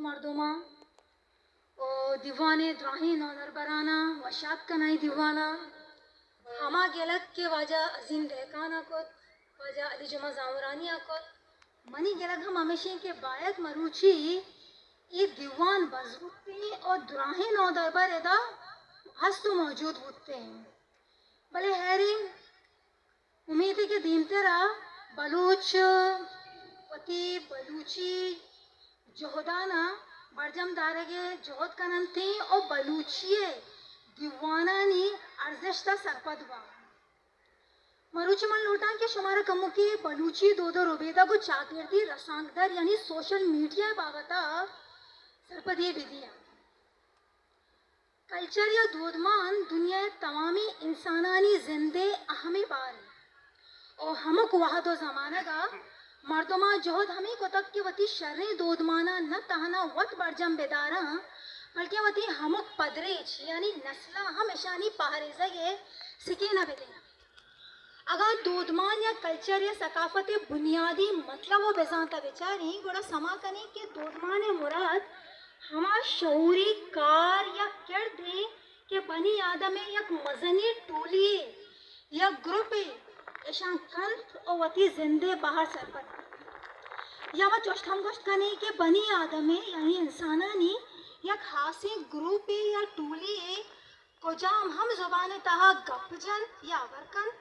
مردماں و دیوان ءِ دراہیں نودربراناں وش آتک کناں اے دیوان ءَ۔ ہما گلگ کہ واجہ عظیم دہقان ءَ کت، واجہ علی جمعہ زامرانی ءَ کت، منی گلگ ہم ہمیش اِنت کہ باید مروچی اے دیوان بزرتیں و دراہیں نودربر ادا ہست و موجود بوتیں۔ بلے ہیریں، امیت کہ دیمترا بلوچ وتی بلوچی جہدانا برجم دارگ ءِ جہد کننتیں و بلوچی ءِ دیوانانی ارزشت ءَ سرپد باں۔ مروچی من لوٹاں کہ شمارا کمکے بلوچی دود و ربیدگ و چاگردی رسانکدر یعنی سوشل میڈیا ءِ بابت ءَ سرپدی بدیاں۔ کلچر یا دودمان دنیا ءِ توامیں انسانانی زند ءِ اہمیں بارے۔ او ہمک وہد و زمانگ ءَ مردماں جہد ہمے کتگ کہ وتی شریں دودماناں نہ تہنا وت برجم بداراں، بلکیں وتی ہمک پدریچ یعنی نسلاں ہم اشانی پہریزگ ءِ سکین ءَ بدیاں۔ اگاں دودمان یا کلچر یا ثقافت ءِ بنیادی مطلب و بزانت ءَ بچاریں، گڑا سما کنیں کہ دودمان ءِ مراد ہما شعوری کار یا کردے کہ بنی آدم ءِ یک مزنیں ٹولی یے یا گروپے اشاں کنت و وتی زند ءِ بہر سرپد کنت۔ یا ما چوشت ہم گوشت کنیں کہ بنی آدم ءِ یعنی انسانانی یک ہاسیں گروپے یا ٹولی یے کجام ہم زبان ءِ تہا گپ جنت یا ہبر کنت،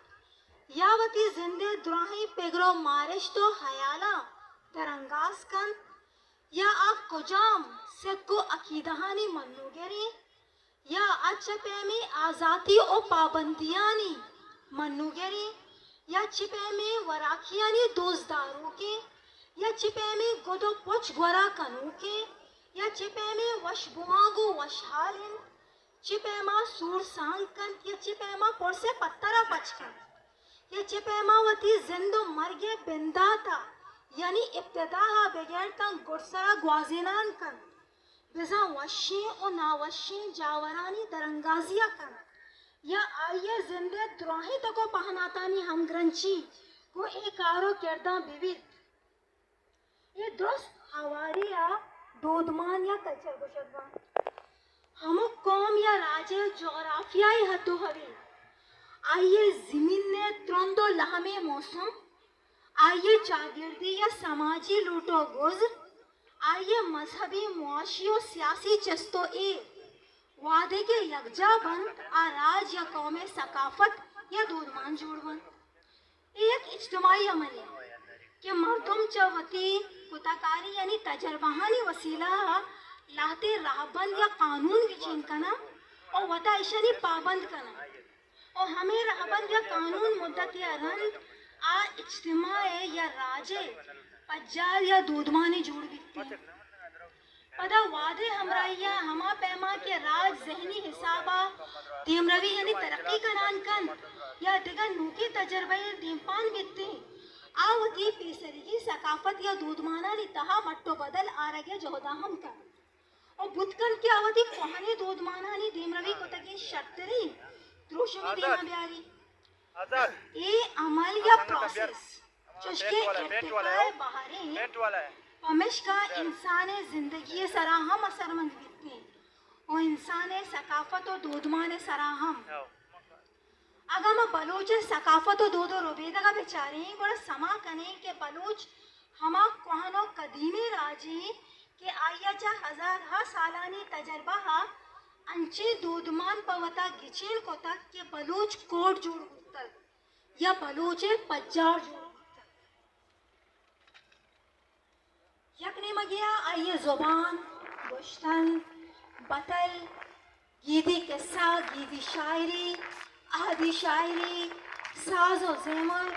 یا وتی زند ءِ دراہیں پگر و مارشت و ہیالاں درانگاز کنت، یا آ کجام سک و عقیدہانی منوگریں، یا آ چہ پیمیں آزاتی و پابندیانی منوگریں، یا چہ پیمیں وراکیانی دوست داروکیں، یا چہ پیمیں گد و پچ گورا کنوکیں، یا چہ پیمیں وش بوانگ و وشحال انت، چہ پیما سور سانگ کنت یا چہ پیما پرس ءِ پتر ءَ پچ کنت یا چہ پیما وتی زند و مرگ ءِ بندات ءَ یعنی ابتدا ءَ بگر تاں گڈسر ءَ گوازینان کنت، بزاں وشیں و ناوشیں جاورانی درانگازی ءَ کنت یا آئی ءِ زند ءِ دراہیں تک و پہناتانی ہمگرنچی گوں اے کار و کرداں بہ بیت۔ اے درست ہواری ءَ دودمان یا کلچر گوشگ بنت۔ ہمک قوم یا راج ءِ جغرافیائی حد و حویل، آئی ءِ زمین ءِ ترند و لہمیں موسم، آئی ءِ چاگردی یا سماجی لوٹ و گزر، آئی ءِ مذہبی، معاشی و سیاسی چست و ایر، وہدے کہ یکجاہ بنت، آ راج یا قوم ءِ ثقافت یا دودمان جوڑ بنت۔ اے یک اجتماعی عملے کہ مردم چہ وتی کتہ کاری یعنی تجربہانی وسیلہ ءَ لہتے رہبند یا قانون گچین کناں و وتا ایشانی پابند کناں و ہمے رہبند یا قانون مدتے ءَ رند آ اجتماع ءِ یا راج ءِ پجار یا دودمانے جوڑ بیت انت۔ پدا وہدے ہمراہی ءَ ہما پیما کہ راج ذہنی حساب ءَ دیمروی یعنی ترقی کنان کنت یا دگہ نوکیں تجربہ ءَ دیمپان بیت انت، آ وتی پیسریگیں ثقافت یا دودمانانی تہا مٹ و بدل آرگ ءِ جہد ءَ ہم کنت و بوت کنت کہ آ وتی کوہنیں دودمانانی دیمروی کتگیں شرتریں دروشمے دیما بیاری۔ اے عمل یا پراسس، چوشکہ ارتقاء ءِ بہر انت، پمشکا انسان ءِ زندگی ءِ سرا ہم اثرمند بیت انت و انسان ءِ ثقافت و دودمان ءِ سرا ہم۔ اگاں ما بلوچ ءِ ثقافت و دود و ربیدگ ءَ بچاریں، گڑا سما کنیں کہ بلوچ ہما کوہن و قدیمیں راجے کہ آئی ءَ چہ ہزارہا سالانی تجربہ ءَ انچیں دودمان پہ وتا گچین کتگ کہ بلوچ کوڈ جوڑ بوتگ یا بلوچ ءِ پجار جوڑ بوتگ۔ یک نیمگے ءَ آئی ءِ زبان، گوشتن، بتل، گیدی کسہ، گیدی شاعری، اہدی شاعری، ساز و زیمر،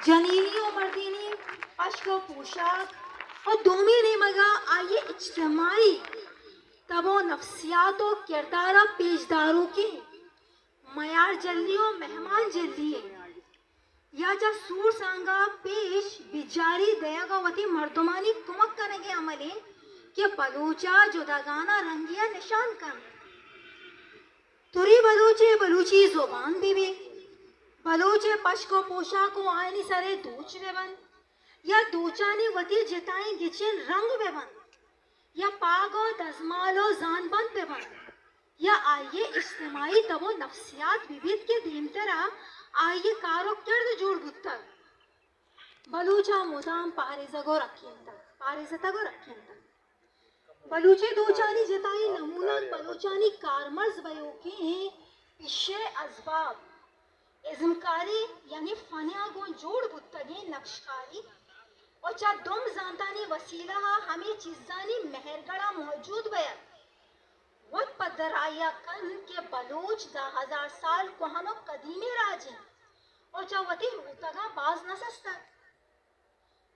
جنینی و مردینی پشک و پوشاک و دومی نیمگ ءَ آئی ءِ اجتماعی تب و نفسیات و کردار ءَ پیش داروکیں میار جلی و مہمان جلی انت۔ یا چہ سور سانگ ءَ پیش بجاری دئیگ ءَ وتی مردمانی کمک کنگ ءِ عملے کہ بلوچ ءِ جداگانہ رنگے ءَ نشان کنت۔ تری بلوچ ءِ بلوچی زبان بہ بیت، بلوچ ءِ پشک و پوشاک و آیانی سر ءِ دوچ بہ بنت یا دوچانی وتی جتائیں گچین رنگ بہ بنت۔ یا پاگ و دزمال و زانبند بہ بنت، یا آئی ءِ اجتماعی تب و نفسیات بہ بیت کہ دیمترا آئی ءِ کار و کرد جوڑ بوتگ۔ بلوچ ءَ مدام پاریزگ و رکینتگ، پاریزتگ و رکینتگ۔ بلوچی دوچانی جتائیں نمونہ بلوچانی کارمرز بئیوکیں پیشہ ءِ ازباب، ازمکاری یعنی فن ءَ گوں جوڑ بوتگیں نقشکاری و چہ دم زانتانی وسیلہ ءَ ہمے چیزانی مہرگڑ ءَ موجود بئیگ وت پدرائی ءَ کنت کہ بلوچ دہ ہزار سال کوہن و قدیمیں راج انت و چہ وتی روتگاں باز نہ سستگ۔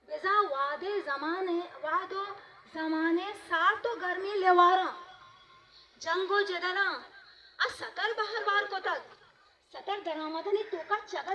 بزاں وہدے زمانے، وہد و زمانے سارت و گرمیں لیواراں، جنگ و جدلاں ءَ ستر بہروار کتگ، ستر درآمدانی توکا چگل